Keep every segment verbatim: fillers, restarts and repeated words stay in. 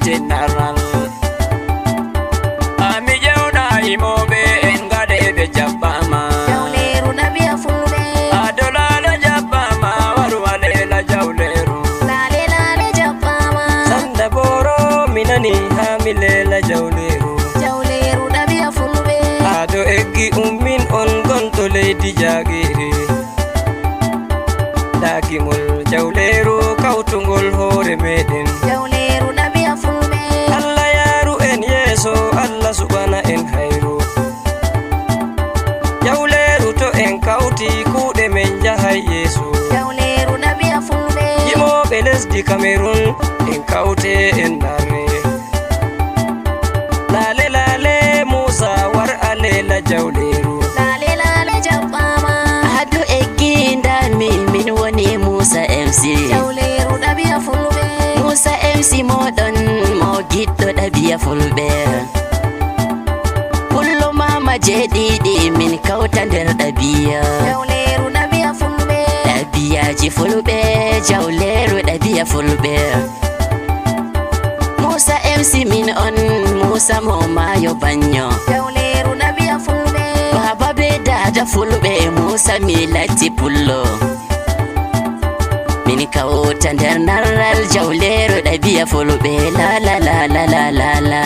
Dennaral. Ami jewna imoɓe en gaɗe ɓe jaɓɓama. Jawleeru ɗabiya fulɓe. Adolala jaɓɓama, waru alela jawleeru. Laale laale jaɓɓama. Sanda boro mi nani ha mi lela jawleeru. Jawleeru ɗabiya fulɓe. Ado eggi ummin on gonto leydi jagiri. Daakimol jawleeru kawtungol hoore meɗen. Jawleeru ɗabiya fulɓe. Allah yaaru en yeeso, Allah suɓana en hayru. Jawleeru to en kawti kuuɗe men njahay yeeso. Jawleeru ɗabiya fulɓe. Yimooɓe lesdi Kamerun en kawte en darre. Laale laale Muusa war alela jawleeru. Laale laale jaɓɓama. Ado eggi ndami min woni Muusa M C. Jawleeru ɗabiya fulɓe. Muusa M C moɗon mo giɗɗo ɗabiya fulɓe. Pullo mama jeeɗiɗi min kawta nder ɗabiya. Jawleeru ɗabiya fulɓe. Ɗabiyaji fulɓe, jawleeru ɗabiya fulɓe. Muusa M C min on, Muusa mo maayo banyo. Jawleeru ɗabiya fulɓe. Baba be dada fulɓe, Muusa mi latti pullo. Min kawta nder narral jawleeru ɗabiya fulɓe, la la la la la la la.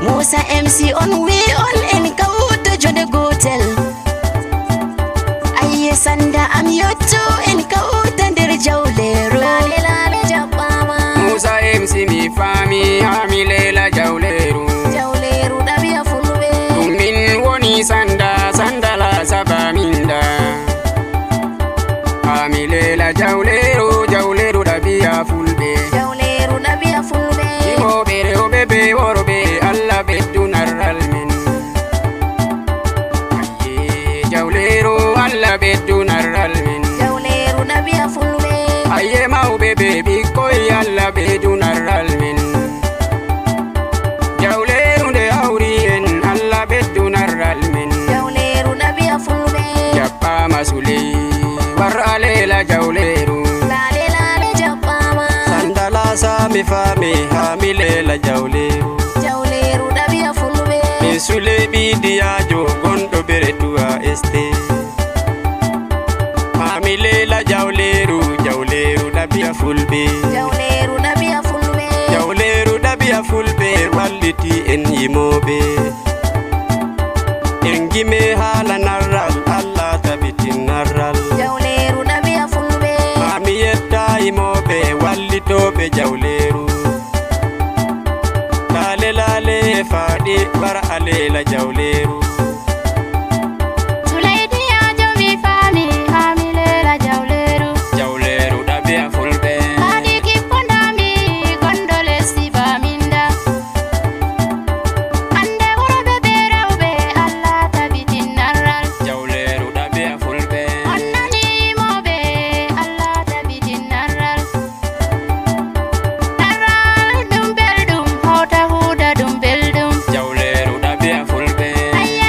Muusa M C on wi on en kawta jonde gotel. Ayye sanda am yotto en kawta nder jawleeru. Laale laale jaɓɓama. Muusa M C mi faami haa mi leela jawleeru. Jawleeru ɗabiya fulɓe. Ɗum min woni sanda, sanda la saba minda. Haa mi leela jawleeru, jawleeru ɗabiya fulɓe. Jawleeru ɗabiya fulɓe. Yimooɓe rewɓe be worɓe, Allah ɓeddu narral men. Ayye, jawleeru, Allah ɓeddu narral men. Jawleeru ɗabiya fulɓe. Ayye, mawɓe be ɓikkoy, Allah ɓeddu narral men. Jawleeru nde hawri en, Allah ɓeddu narral men. Jawleeru ɗabiya fulɓe. Jaɓɓaama Suley, war a leela jawleeru. Laale laale jaɓɓaama. Sandala saami faami, haa mi leela jawleeru. Jawleeru ɗabiya fulɓe. Min Suley ɓii Diyaajo, gonɗo Beretuwa Este. Haa mi leela jawleeru, jawleeru ɗabiya fulɓe. Jawleeru ɗabiya fulɓe. Jawleeru ɗabiya fulɓe walliti en yimooɓe. En gime haala narral, Allah tabitin narral. Jawleeru ɗabiya fulɓe. Haa mi yetta yimooɓe wallitooɓe jawleeru. Laale laale faaɗi war a leela jawleeru. Suley Diyaajo mi faami haa mi leela jawleeru. Jawleeru ɗabiya fulɓe. Faaɗi kippo ndami gonɗo lesdi Baminda. Hannde worɓe be rewɓe Allah tabitin narral. Jawleeru ɗabiya fulɓe. On nani yimooɓe Allah tabitin narral. Narral ɗum belɗum, hoota huuda ɗum belɗum. Jawleeru ɗabiya fulɓe. Ayye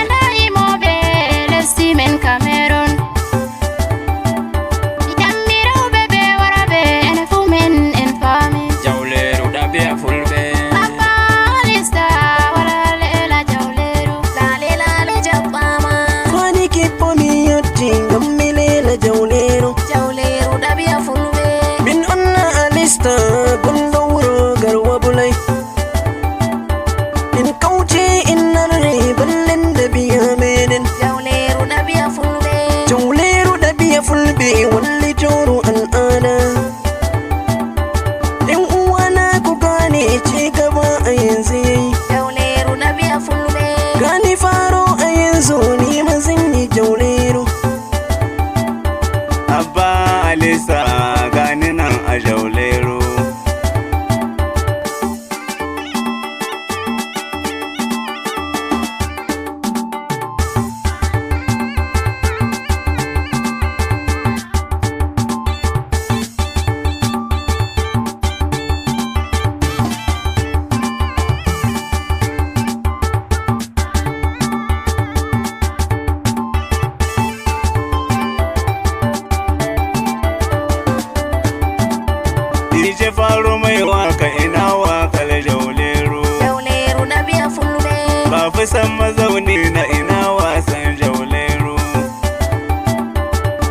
San mazauni na ina wasan Jauleru.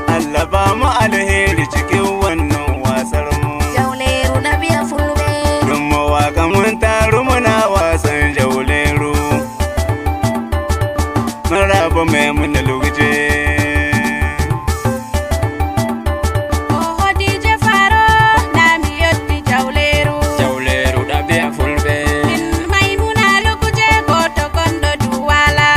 Allah ba mu alheri cikin wannan wasar mu. Jauleru na biya fulbe. Don mawaka mun taru muna wasan Jauleru. Maraba mai muna luguje. Oho D J Faro, na mi yotti Jauleru. Jauleru ɗabi'a fulɓe. Min Maymuna Luguje gooto gonɗo Duwala.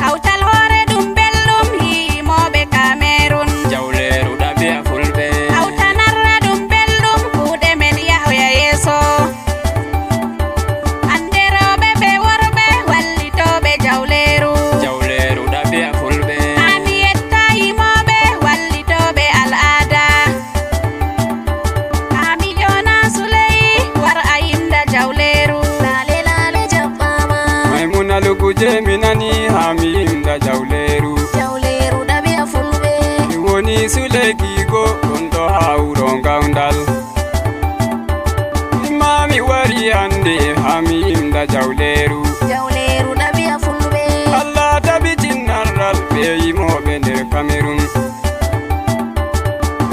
Kawtal hoore ɗum belɗum yimooɓe Kamerun. Jauleru ɗabi'a fulɓe. Hawtanarra ɗum belɗum kuuɗe men yahoya yeeso. Hande rewɓe be worɓe wallitooɓe Jauleru. Jauleru ɗabi'a fulɓe. Ami yetta yimooɓe wallitooɓe al'ada. Ami yona Suley war a yimda Jauleru. Laale laale jaɓɓaama. Maymuna Luguje mi nani haa mi yimda Jauleru. Jauleru ɗabi'a fulɓe. Mi woni Suley Kigo gonɗo haa wuro Gawdal. Imma mi wari hande haa mi yimda Jauleru. Jauleru ɗabi'a fulɓe. Allah tabitin narral be yimooɓe nder Kamerun.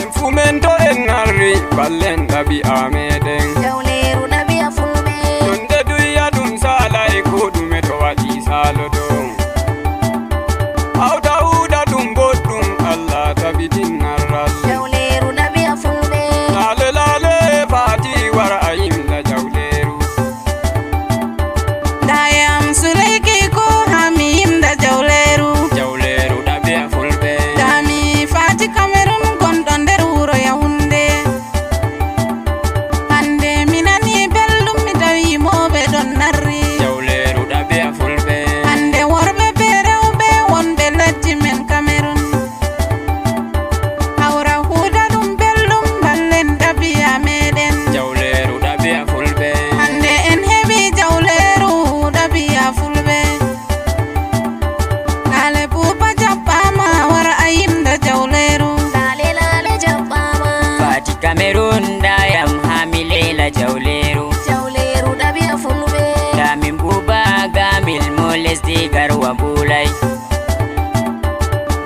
En fu men to en narri ballen ɗabi'a meɗen. Jauleru ɗabi'a fulɓe. Jonde duya ɗum saalay ko ɗume to waɗi saaloto. Hawta huuda ɗum boɗɗum Allah tabitin narral. Jauleru ɗabi'a fulɓe. Laale laale faati wara a yimda Jauleru. Dayam Suleyki ko haa mi yimda Jauleru. Jauleru ɗabi'a fulɓe. Dami faati Kamerun gonɗo nder wuro Yahunde. Hande mi nani belɗum mi tawi yimooɓe ɗon narri. Jauleru ɗabi'a fulɓe. Hande worɓe be rewɓe wonɓe lesdi men Kamerun. Hawra huuda ɗum belɗum ballen ɗabi'a meɗen. Jauleru ɗabi'a fulɓe. Hande en heɓi Jauleru ɗabi'a fulɓe. Laale Buuba jaɓɓaama war a yimda Jauleru. Laale laale jaɓɓaama. Faati Kamerun dayam haa mi leela Jauleru. Jauleru ɗabi'a fulɓe. Damin Buuba Gamil mo lesdi Garwa Bulay.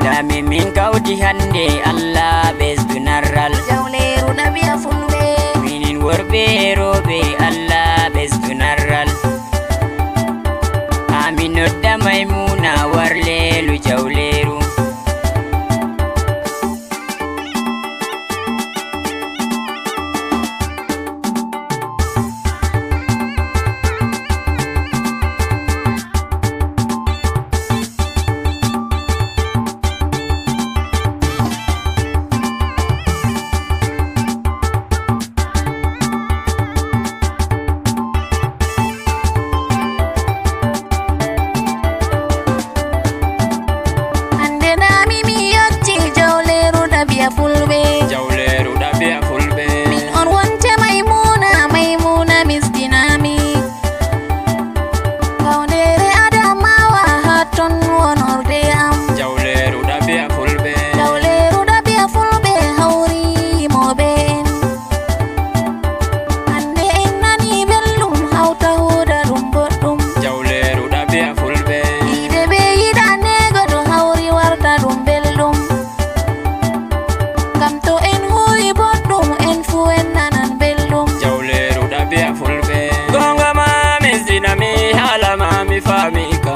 Damin min kawti hande Allah ɓesdu narral. Jauleru ɗabi'a fulɓe. Minin worɓe rewɓe Allah ɓesdu narral. Haa mi nodda Maymuna war leelu Jauleru. Hande nami mi yotti Jauleru ɗabi'a fulɓe. Jauleru ɗabi'a fulɓe. Min on wonte Maymuna, Maymuna miskinami. Kawndere Adamawa haa ton wonorde am. Jauleru ɗabi'a fulɓe. Jauleru ɗabi'a fulɓe hawri yimooɓe en. Hande en nani belɗum hawta huuda ɗum boɗɗum. Jauleru ɗabi'a fulɓe. Yiide be yiɗaneego to hawri warta ɗum belɗum. Ngam to en huwi boɗɗum en fuu en nanan belɗum. Jauleru ɗabi'a fulɓe. Gonga ma misdinami haala ma mi faami ka.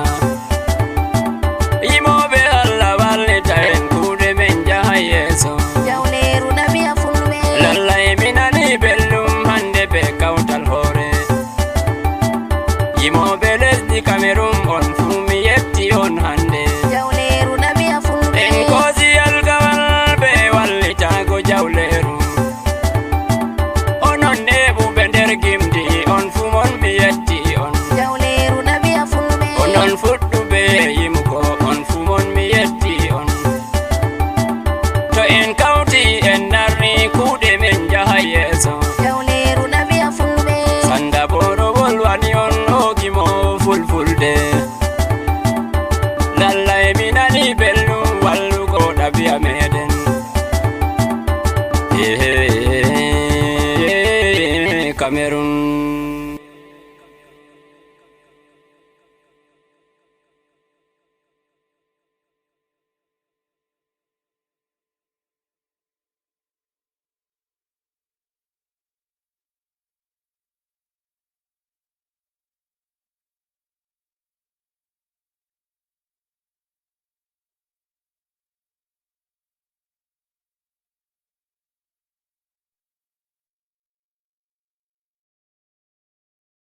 Yimooɓe Allah wallita en kuuɗe men jaha yeeso. Jauleru ɗabi'a fulɓe. Lallay mi nani belɗum hande be kawtal hoore. Yimooɓe lesdi Kamerun on